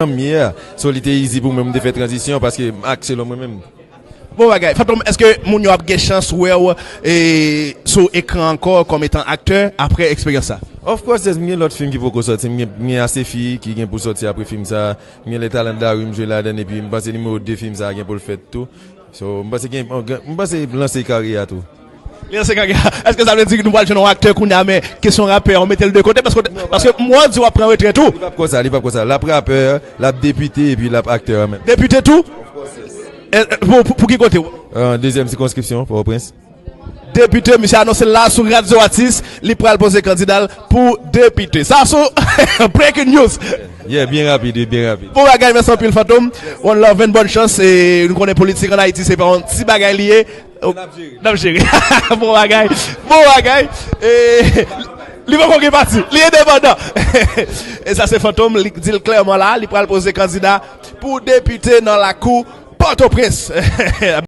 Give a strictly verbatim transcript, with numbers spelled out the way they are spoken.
m ye a. So, li te easy pou mwen, m te fè tranzisyon paske m ak selon mwen menm. Bon bagay. Fantom, èske moun yo ap gen chans wè w e, sou ekran ankò kòm etan aktè apre eksperyans sa? Of course, yes, m gen lòt fim ki poko sòti. M gen, m gen ase fi ki gen pou sòti apre fim sa. M gen Les Talents de la Rue m jwe ladan l, epi m panse nimewo de fim sa gen pou l fèt tou. So, m panse gen, m panse lanse karyè a tou. Li lanse karyè a. Èske sa vle di nou pral jwenn yon aktè kounye a, men kesyon rapè, ou mete l de kote? Paske, paske m wè w di w ap pran retrèt ou. Li p ap konsa, li p ap konsa. L ap rapè, l ap depite, epi l ap aktè an menm. Depite tou? E, e, pou, pou, pou ki kote? An dezyèm sikonskripsyon, Pòtoprens. Depite, misye anonse l la sou Radyo Atis, li pral poze kandida l pou depite. Sa se breaking news. Yeah, byen rapid, wi, byen rapid. Bon bagay, mèsi anpil, Fantom. One love and bonne chance. E nou konnen politik an Ayiti, se pa yon ti bagay li ye. N ap jere. N ap jere. Bon bagay. Bon bagay. E, li poko gen pati. Li endepandan. E sa se Fantom, li di l klèman la, li pral poze kandida pou depite nan lakou Pòtoprens.